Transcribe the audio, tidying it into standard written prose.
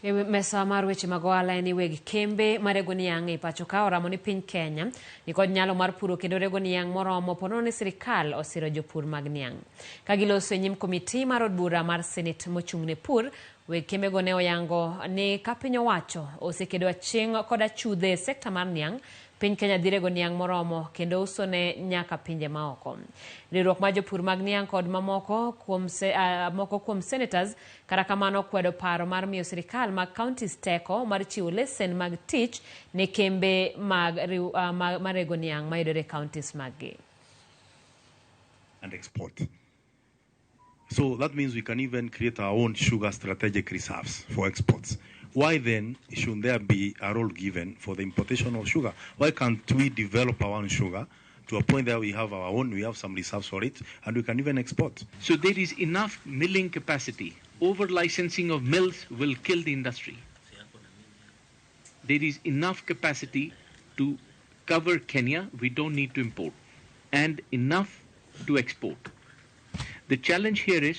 E mesa mar weche mag ohala en ni weg kembe marego niang' e pacho ka oramo ni piny Kenya nikod nyalo mar puro kendo rego niang' moromo ponono ni sirikal osiro jopur mag niang'. Ka giloso e nyim komiti mar od bura mar Senate mochung' ne pur, weg kembego ne oyango ni ka piny owacho osekedo aching' kod achudhe e sekta mar niang', piny Kenya dhi rego niang' moromo kendo uso ne nyaka pinje maoko. Riwruok mar jopur mag niang' kod mamoko kuom se, moko kuom senators Kata kamano kwedo paro mar miyo sirikal mag counties teko mar chiwo lesen mag tich ne kembe mag marego niang' mayudore e counties maggi. And export. So that means we can even create our own sugar strategic reserves for exports. Why then should there be a role given for the importation of sugar? Why can't we develop our own sugar to a point that we have our own, we have some reserves for it, and we can even export? So there is enough milling capacity. Over-licensing of mills will kill the industry. There is enough capacity to cover Kenya. We don't need to import. And enough to export. The challenge here is